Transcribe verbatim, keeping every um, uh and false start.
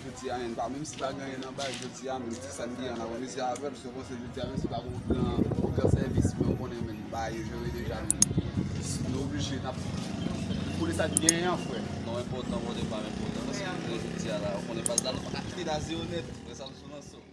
Jodi a, menm pa, menm si pa gen anyen nan bal, jodi a, menm ti sa n gen an, n ap anvize avè l, paske w konn se jodi a, menm si pa gen yon gran, yon gran sèvis, men w konnen, menm bagay yo jere deja, menm. Nou oblije, n ap koule sa k genyen an, frè. Non, enpòtan, pote pa enpòtan, paske jodi a la, w konnen baz la, nou pa ka kite l a zewo nèt, frè, sa nou sou nan so.